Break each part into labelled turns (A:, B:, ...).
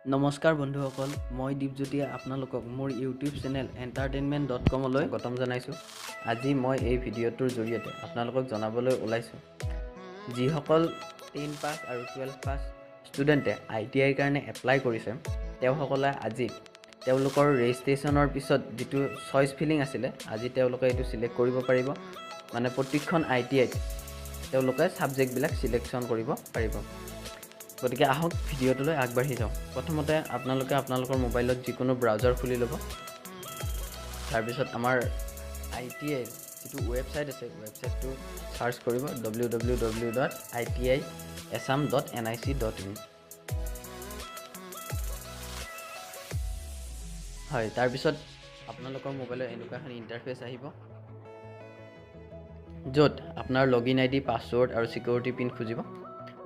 A: নমস্কাৰ বন্ধুসকল, মই দীপজ্যোতিয়ে আপোনালোকক মোৰ ইউটিউব চেনেল এণ্টাৰটেইনমেণ্ট ডট কমলৈ স্বাগতম জনাইছোঁ। আজি মই এই ভিডিঅ'টোৰ জৰিয়তে আপোনালোকক জনাবলৈ ওলাইছোঁ, যিসকল 10 পাছ আৰু 12 পাছ ষ্টুডেণ্টে I T আইৰ কাৰণে এপ্লাই কৰিছে, তেওঁসকলে আজি তেওঁলোকৰ ৰেজিষ্ট্ৰেশ্যনৰ পিছত যিটো চইচ ফিলিং আছিলে, আজি তেওঁলোকে এইটো চিলেক্ট কৰিব পাৰিব। মানে প্ৰত্যেকখন I T আইত তেওঁলোকে ছাবজেক্টবিলাক চিলেকশ্যন কৰিব পাৰিব। গতিকে আহক ভিডিঅ'টোলৈ আগবাঢ়ি যাওঁ। প্ৰথমতে আপোনালোকে আপোনালোকৰ মোবাইলত যিকোনো ব্ৰাউজাৰ খুলি ল'ব। তাৰপিছত আমাৰ I T আইৰ যিটো ৱেবছাইট আছে, ৱেবছাইটটো চাৰ্চ কৰিব www.itiassam.nic.in। হয়, তাৰপিছত আপোনালোকৰ মোবাইলত এনেকুৱা এখন ইণ্টাৰফেচ আহিব, য'ত আপোনাৰ লগ ইন আই ডি, পাছৱৰ্ড আৰু ছিকিউৰিটি পিন খুজিব।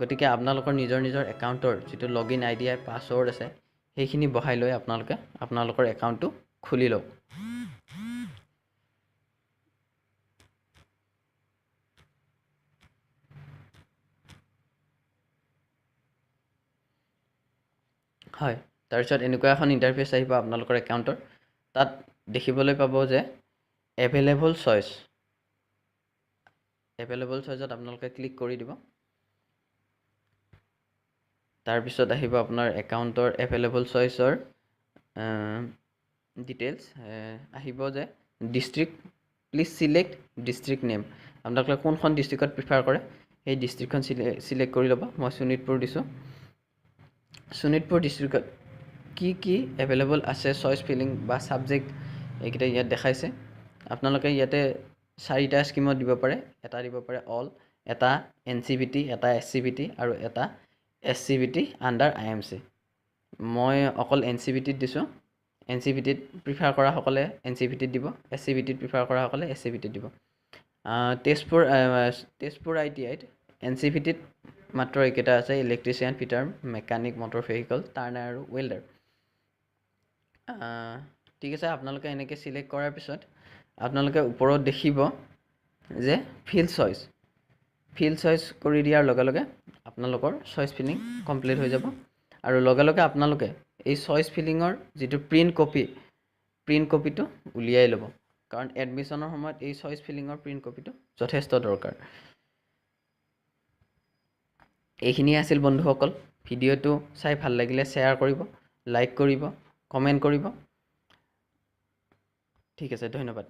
A: গতিকে আপোনালোকৰ নিজৰ নিজৰ একাউণ্টৰ যিটো লগ ইন আই ডি, পাছৱৰ্ড আছে, সেইখিনি বহাই লৈ আপোনালোকে আপোনালোকৰ একাউণ্টটো খুলি লওক। হয়, তাৰপিছত এনেকুৱা এখন ইণ্টাৰফেচ আহিব আপোনালোকৰ একাউণ্টৰ। তাত দেখিবলৈ পাব যে এভেইলেবল চইচ। এভেইলেবল চইচত আপোনালোকে ক্লিক কৰি দিব। তাৰপিছত আহিব আপোনাৰ একাউণ্টৰ এভেইলেবল চইচৰ ডিটেইলছ। আহিব যে district, please select district name. আপোনালোকে কোনখন ডিষ্ট্ৰিক্টত প্ৰিফাৰ কৰে, সেই ডিষ্ট্ৰিক্টখন চিলেক্ট কৰি ল'ব। মই শোণিতপুৰ দিছোঁ। শোণিতপুৰ ডিষ্ট্ৰিক্টত কি কি এভেইলেবল আছে চইচ ফিলিং বা ছাবজেক্ট, এইকেইটা ইয়াত দেখাইছে। আপোনালোকে ইয়াতে চাৰিটা স্কীমত দিব পাৰে। এটা দিব পাৰে অল, এটা এন চি ভি টি, এটা এছ চি ভি টি আৰু এটা S C V T under I M C. মই অকল এন চি ভি টিত দিছোঁ। এন চি ভি টিত প্ৰিফাৰ কৰাসকলে এন চি ভি টিত দিব, এছ চি ভি টিত প্ৰিফাৰ কৰাসকলে এছ চি ভি টিত দিব। তেজপুৰ I T আইত এন চি ভি টিত মাত্ৰ এইকেইটা আছে: electrician, fitter, mechanic motor vehicle, turner আৰু ৱেল্ডাৰ। ঠিক আছে, আপোনালোকে এনেকৈ চিলেক্ট কৰাৰ পিছত আপোনালোকে ওপৰত দেখিব যে ফিল চইচ। ফিল চইচ কৰি দিয়াৰ লগে লগে আপোনালোকৰ চইচ ফিলিং কমপ্লিট হৈ যাব আৰু লগে লগে আপোনালোকে এই চইচ ফিলিঙৰ যিটো প্ৰিণ্ট কপি, প্ৰিণ্ট কপিটো উলিয়াই ল'ব, কাৰণ এডমিশ্যনৰ সময়ত এই চইচ ফিলিঙৰ প্ৰিণ্ট কপিটো যথেষ্ট দৰকাৰ। এইখিনিয়ে আছিল বন্ধুসকল। ভিডিঅ'টো চাই ভাল লাগিলে শ্বেয়াৰ কৰিব, লাইক কৰিব, কমেণ্ট কৰিব। ঠিক আছে, ধন্যবাদ।